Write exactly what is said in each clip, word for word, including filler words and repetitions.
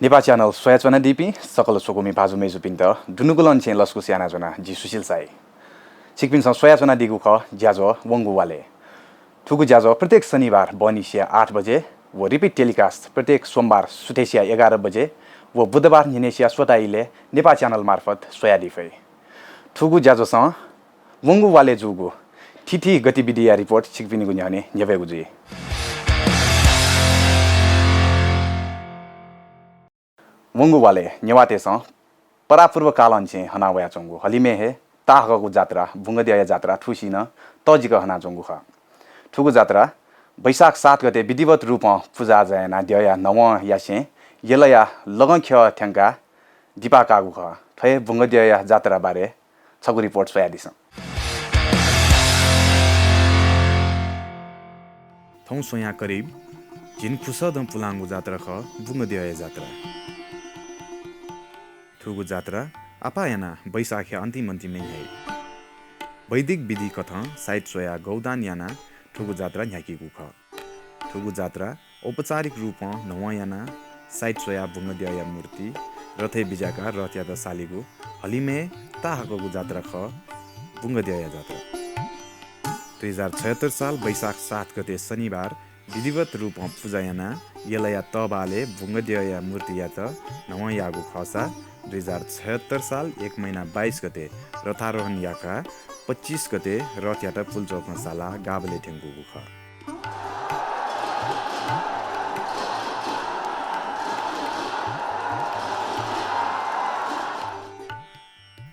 नेपाः च्यानल स्वयाच्वनादीपिं सकल स्वकुमि भाजु मय्जुपिन्त दुनुगलंनिसें लसकुस यानाच्वना, जि सुशील साई। छिकपिन्सं स्वयाच्वनादीगु खः ज्याझ्वः वंगु वालय्। थुगु ज्याझ्वः प्रत्येक शनिबार बहनिसिया आठ बजे व repeat telecast प्रत्येक सोमबार सुथय्सिया एघार बजे व बुधबार न्हिनय्सिया स्वता इलय् नेपाः च्यानल मार्फत स्वयादी फइ। थुगु ज्याझ्वलं वंगु वालय् जूगु थीथी गतिविधिया report छिकपिनिगु न्ह्यःने न्ह्यब्वयेगु जुइ। वंगु वालय् नेवाःतय्सं परापूर्व कालंनिसें हना वयाच्वंगु हलिमय् हे ताःहाकःगु जात्रा बुंगद्यःया जात्रा थुसिनं तःजिक हनाच्वंगु खः। थुगु जात्रा वैशाख सात गते विधिवत रूपं पुजा आजा यानाः द्यःया न्हवं यासें यलया लगंख्यः थ्यंकाः दिपा काःगु खः। थ्व हे बुंगद्यःया जात्रा बारे छगू report स्वयादिसँ। थौं स्वयां करिब झिंखुसदँ पुलांगु जात्रा खः बुंगद्यःया जात्रा। थुगु जात्रा आपाः यानाः वैशाखया अन्तिम अन्तिमय् न्ह्याइ। वैदिक विधि कथं साइत स्वयाः गौदान यानाः थुगु जात्रा न्ह्याकीगु खः। थुगु जात्रा औपचारिक रूपं न्हवं यानाः साइत स्वयाः बुंगद्यःया मूर्ति रथय् बिज्याकाः रथयात सालीगु हलिमय् ताःहाकःगु जात्रा खः बुंगद्यःया जात्रा। दुई हजार छयत्तर साल वैशाख सात गते शनिबार विधिवत रूपं पुजा यानाः यलया तःबालय् बुंगद्यःया मूर्तियात न्हवं याःगु खःसा दुई हजार छयत्तर साल एक महिना बाइस गते रथारोहण याकाः पच्चिस गते रथयात पुल्चोकं सालाः गाबलय् थ्यंकूगु खः।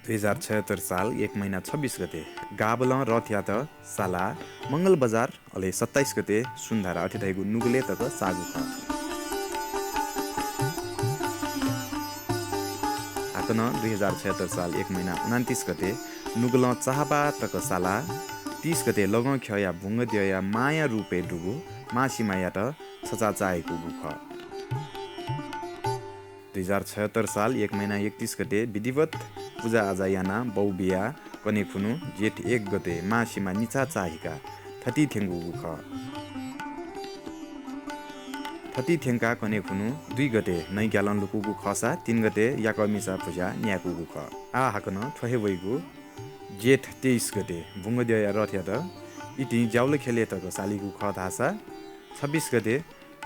दुई हजार छयत्तर साल एक महिना छब्बिस गते गाबलं रथयात सालाः मंगलबजार अले सत्ताइस गते सुन्धारा अथे धइगु नुगलय् तक साःगु खः। हाकनं दुई हजार छयत्तर साल एक महिना उनान्तिस गते नुगलं चाहबा तक सालाः तीस गते लगंख्यःया बुंगद्यःया मांया रूपय् दुगु मांसिमायात छचाः चाःहिकूगु खः। दुई हजार छयत्तर साल एक महिना एकतिस गते विधिवत पुजा आजा यानाः बौ बियाः कन्हय् खुन्हु जेठ एक गते मांसिमा निचाः चाःहिकाः थति थ्यंकूगु खः। थति थ्यंकाः कन्हय् खुन्हु दुई गते नइग्यालं लुकूगु खःसा तीन गते याकःमिसा पुजा न्यायेकूगु खः। आः हाकनं थ्व हे वइगु जेठ तेइस गते बुंगद्यःया रथयात इतिं ज्याउलख्यलय् तक सालीगु खः धाःसा छब्बिस गते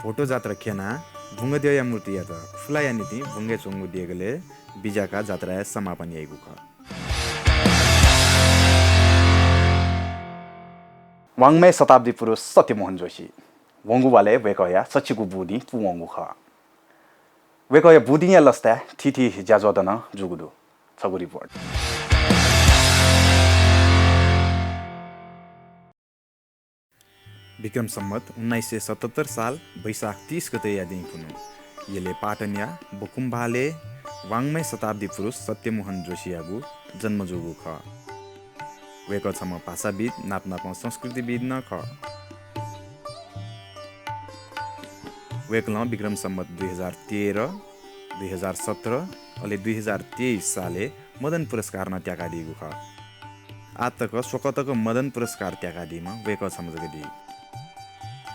भोटो जात्रा क्यनाः बुंगद्यःया मूर्तियात खुलाया निंतिं बुंगय् च्वंगु देगलय् बिज्याकाः जात्राया समापन याइगु खः। वाङ्मय शताब्दी पुरुष सत्यमोहन जोशी वंगु वालय् वय्कःया सच्चिगू बूदिं पूवंगु खः। वय्कःया बूदिंया लसताय् थीथी ज्याझ्वः दँ नं जूगु दु। छगू report। विक्रम सम्वत उन्नाइस सय सतहत्तर साल वैशाख तीस गतेया दिं खुन्हु यलय् पाटनया बकुम्भालय् वाङ्मय शताब्दी पुरुष सत्यमोहन जोशीयागु जन्म जूगु खः। वय्कः छम्ह भाषाविद् नापनापं संस्कृतिविद् नं खः। वय्कलं विक्रम सम्वत दुई हजार तेह्र, दुई हजार सत्र अले दुई हजार तेइस सालय् मदन पुरस्कार नं त्याकादीगु खः। आः तक स्वकः तक मदन पुरस्कार त्याकादीम्ह वय्कः छम्ह जक दी।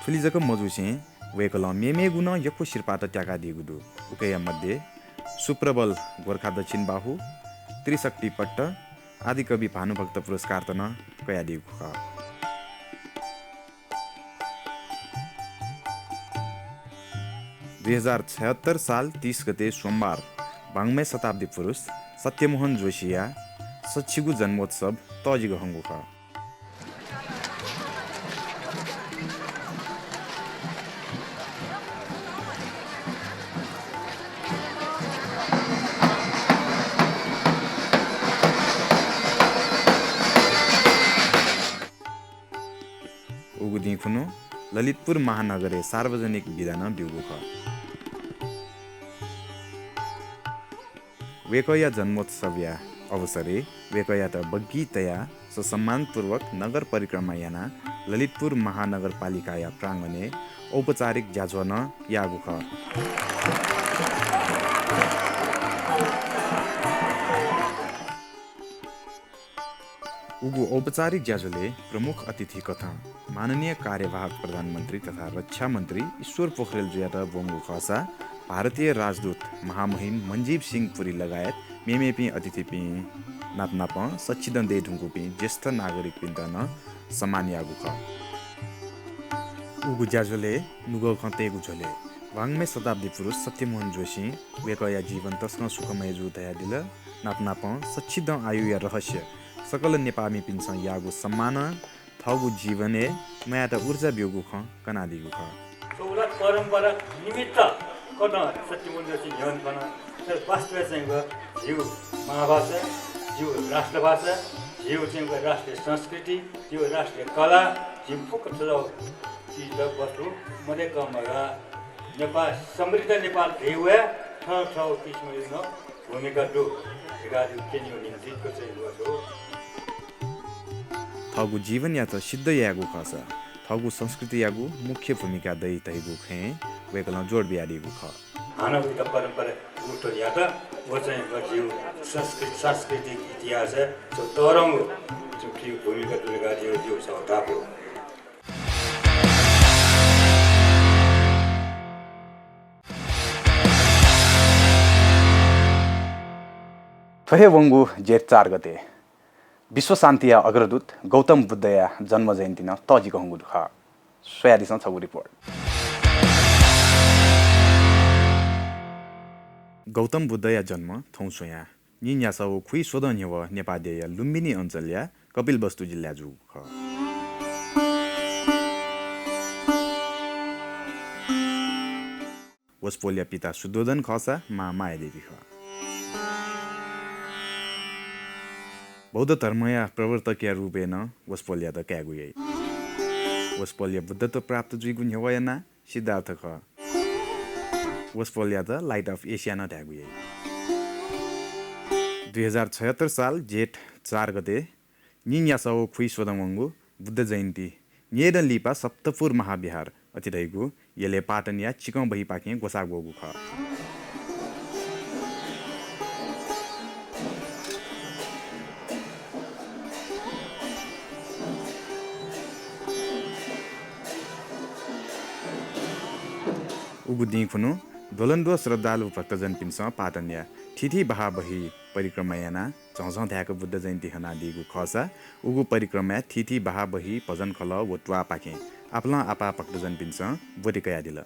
थुलि जक मजूसें वय्कलं मेमेगु नं यक्व सिरपाःत त्याकादीगु दु। उकिया मध्ये सुप्रबल गोर्खा दक्षिण बाहु, त्रिशक्ति पट्ट, आदिकवि भानुभक्त पुरस्कारत नं कयादीगु खः। दुई हजार छयहत्तर साल तीस गते सोमबार वाङ्मय शताब्दी पुरुष सत्यमोहन जोशीया सच्छिगू जन्मोत्सव तःजिक हंगु खः। उगु दिं खुन्हु ललितपुर महानगरय् सार्वजनिक बिदा नं ब्यूगु खः। वय्कःया जन्मोत्सवया अवसरय् वय्कःयात बग्गी तयाः ससम्मानपूर्वक नगर परिक्रमा यानाः ललितपुर महानगरपालिकाया प्राङ्गणय् औपचारिक ज्याझ्वः नं याःगु खः। उगु औपचारिक ज्याझ्वलय् प्रमुख अतिथि कथं माननीय कार्यवाहक प्रधानमन्त्री तथा रक्षा मन्त्री ईश्वर पोखरेल जुयात ब्वंगु खःसा भारतीय राजदूत महामहिम मञ्जीव सिंह पुरी लगायत मेमेपिं अतिथिपिं नापनापं सच्छिदँ दये धुंकूपिं ज्येष्ठ नागरिकपिन्त नं सम्मान याःगु खः। उगु ज्याझ्वलय् नुगः खँ तयेगु झ्वलय् वाङ्मय शताब्दी पुरुष सत्यमोहन जोशीं वय्कःया जीवन तसकं सुखमय जू धयादिल। नापनापं सच्छिदँ आयुया रहस्य सकल नेपाःमिपिन्सं याःगु सम्मानं थःगु जीवनय् म्वायेत ऊर्जा ब्यूगु खँ कनादीगु खः। चौलात परम्परा निमित्त कथं सत्यमोहन जोशी न्ह्यःने कन। तर वास्तवय् चाहिँ व झीगु मांभाषा, झीगु राष्ट्रभाषा, झीगु चाहिँ व राष्ट्रिय संस्कृति, झीगु राष्ट्रिय कला, झीगु फुक्क थज्याःगु चिज वस्तु मदय्कं मगाः। नेपाः, समृद्ध नेपाः दयेवय् थःथःगु किसिमं नं भूमिका दु धकाः जिगु क्यनेगु निंतिं व चाहिँ व दु। थःगु जीवनयात सिद्ध यायेगु खःसा थःगु संस्कृतियागु मुख्य भूमिका दइ धइगु खँय् वय्कलं जोड बियादीगु खः। हानं उइत परम्परा उत्तर यात, व चाहिँ व झीगु संस्कृति, सांस्कृतिक इतिहासय् व तःधंगु झीगु भूमिका दु धकाः जिगु, जिगु धापू। थ्व हे वंगु जेठ चार गते विश्व शान्तिया अग्रदूत गौतम बुद्धया जन्म जयन्ती नं तःजिक हंगु दु खः। स्वयादिसँ छगू रिपोर्ट। गौतम बुद्धया जन्म थौं स्वयां न्यिन्यासः व खुइस्वदँ न्ह्यवः नेपाः देय्या लुम्बिनी अञ्चलया कपिलवस्तु जिल्लाय् जूगु खः। वसपोलया पिता शुद्धोदन खःसा मां मायादेवी खः। बौद्ध धर्मया प्रवर्तकया रूपय् नं वसपोलयात काय्गु याइ। वसपोलया बुद्धत्व प्राप्त जुइगु न्ह्यवःया नां सिद्धार्थ खः। वसपोलयात Light of Asia नं धाय्गु याइ। दुई हजार छयत्तर साल जेठ चार गते न्यिन्यासः व खुइस्वदँ वंगु बुद्ध जयन्ती न्यय्दँ लिपा सप्तपुर महाविहार अथे धइगु यलय् पाटनया चिकं बहिपाखें ग्वसाः ग्वःगु खः। उगु दिं खुन्हु द्वलंद्वः श्रद्धालु भक्तजनपिन्सं पाटनया थीथी बहाः बही परिक्रमा यानाः झःझः धाय्क बुद्ध जयन्ती हनादीगु खःसा उगु परिक्रमाय् थीथी बहाः बही भजन खलः व त्वाःपाखें आपालं आपाः भक्तजनपिन्सं ब्वति कयादिल।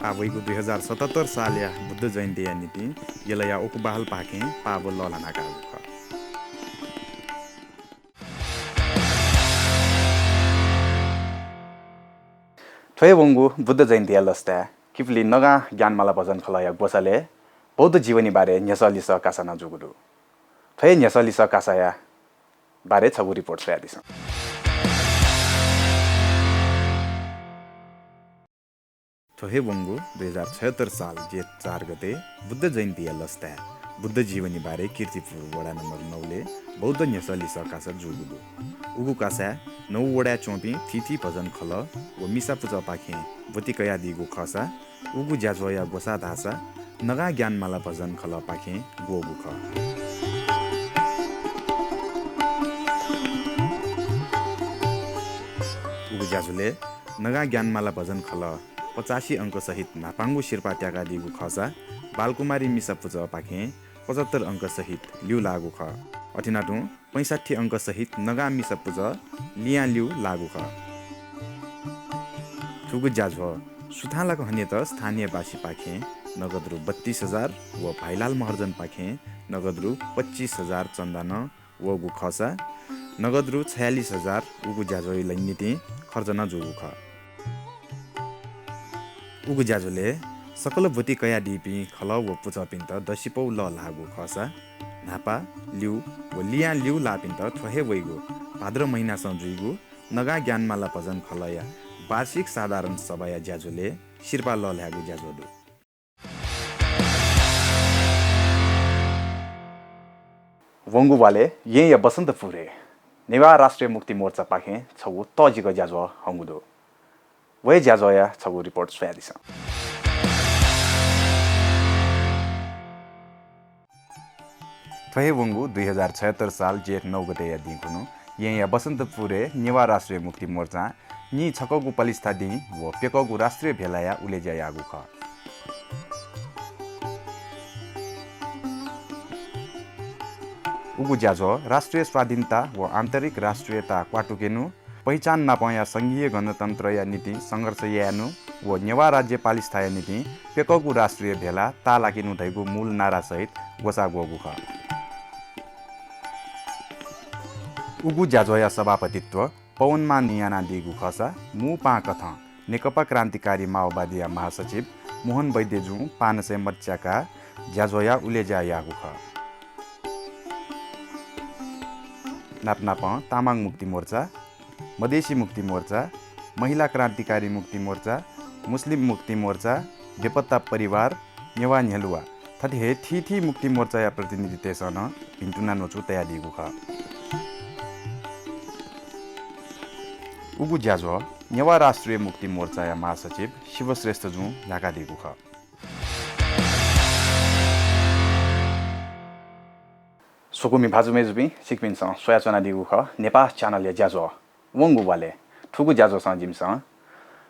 आः वइगु दुई हजार सतहत्तर सालया बुद्ध जयन्तीया निंतिं यलया ओकुबाहलपाखें पाव लःल्हाना काःगु खः। थ्व हे वंगु बुद्ध जयन्तीया लसताय् किपुली नगां ज्ञानमाला भजन खलःया ग्वसालय् बौद्ध जीवनी बारे न्ह्यसः लिसः कासा नं जूगु दु। थ्व हे न्ह्यसः लिसः कासाया बारे छगू रिपोर्ट स्वयादिसँ। थ्व हे वंगु दुई हजार छयत्तर साल जेठ चार गते बुद्ध जयन्तीया लसताय् बुद्ध जीवनी बारे कीर्तिपुर वडा नम्बर नौलय् बौद्ध न्ह्यसः लिसः कासा जूगु दु। उगु कासाय् नौ वडाय् च्वंपिं थीथी भजन खलः व मिसा पुचःपाखें ब्वति कयादीगु खःसा उगु ज्याझ्वःया ग्वसाः धाःसा नगां ज्ञानमाला भजन खलःपाखें ग्वःगु खः। उगु ज्याझ्वलय् नगां ज्ञानमाला भजन खलः पचासी अंक सहित न्हापांगु सिरपाः त्याकादीगु खःसा बालकुमारी मिसा पुचःपाखें पचहत्तर अंक सहित ल्यू लाःगु खः। अथे नं तुं पैंसठ्ठी अंक सहित नगां मिसा पुचः लियां ल्यू लाःगु खः। थुगु ज्याझ्वः सुथांलाक हनेत स्थानीयवासीपाखें नगद रु बत्तीस हजार व भाइलाल महर्जनपाखें नगद रु पच्चिस हजार चन्दा नं वःगु खःसा नगद रु छयालिस हजार उगु ज्याझ्वःया निंतिं खर्च नं जूगु खः। उगु ज्याझ्वलय् सकल ब्वति कयादीपिं खलः व पुचःपिन्त दसिपौ लःल्हाःगु खःसा न्हापा, ल्यू व लियां ल्यू लाःपिन्त थ्व हे वइगु भाद्र महिनासं जुइगु नगां ज्ञानमाला भजन खलःया वार्षिक साधारण सभाया ज्याझ्वलय् सिरपाः लःल्हायेगु ज्याझ्वः दु। वंगु वालय् येँया बसन्तपुरय् नेवाः राष्ट्रिय मुक्ति मोर्चापाखें छगू तःजिक ज्याझ्वः हंगु दु। व हे ज्याझ्वःया छगू रिपोर्ट स्वयादिसँ। थ्व हे वंगु दुई हजार छयत्तर साल जेठ नौ गतेया दिं खुन्हु येँया बसन्तपुरय् नेवाः राष्ट्रिय मुक्ति मोर्चां नीछकःगु पलिस्था दिं व प्यकःगु राष्ट्रिय भेलाया उलेज्या याःगु खः। उगु ज्याझ्वः राष्ट्रिय स्वाधीनता व आन्तरिक राष्ट्रियता क्वातुकेनु, पहिचान नापंया संघीय गणतन्त्रया निंतिं संघर्ष यायेनु व नेवाः राज्य पालिस्थाया निंतिं प्यकःगु राष्ट्रिय भेला ताःलाकेनु धइगु मूल नारा सहित ग्वसाः ग्वःगु खः। उगु ज्याझ्वःया सभापतित्व पवनमांनिं यानादीगु खःसा मू पाहां कथं नेकपा क्रान्तिकारी माओवादीया महासचिव मोहन वैद्यजुं पानसय् मत च्याकाः ज्याझ्वःया उलेज्या याःगु खः। नापनापं तामाङ मुक्ति मोर्चा, मधेसी मुक्ति मोर्चा, महिला क्रान्तिकारी मुक्ति मोर्चा, मुस्लिम मुक्ति मोर्चा, बेपत्ता परिवार, नेवाः न्ह्यलुवा, थथे हे थीथी मुक्ति मोर्चाया प्रतिनिधितय्सं नं भिन्तुना न्वचु तयादीगु खः। उगु ज्याझ्वः नेवाः राष्ट्रिय मुक्ति मोर्चाया महासचिव शिवश्रेष्ठजुं न्ह्याकादीगु खः। स्वकुमि भाजु मय्जुपिं, छिकपिन्सं स्वयाच्वनादीगु खः नेपाः च्यानलया ज्याझ्वः वंगु वालय्। थुगु ज्याझ्वःसं जिमिसं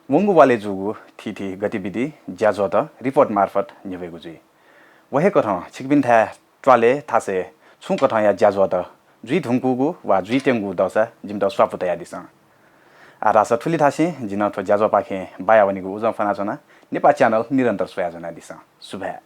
वंगु वालय् जूगु थीथी गतिविधि ज्याझ्वःत रिपोर्ट मार्फत न्ह्यब्वयेगु जुइ। व हे कथं छिकपिन्थाय् त्वालय् थासय् छुं कथंया ज्याझ्वःत जुइ धुंकूगु वा जुइत्यंगु दःसा जिमित स्वापू तयादिसँ। आः धाःसा थुलि धासें जि नं थ्व ज्याझ्वःपाखें बायावनीगु उजं फ्वनाच्वना। नेपाः च्यानल निरन्तर स्वयाच्वनादिसँ। सुभाय्।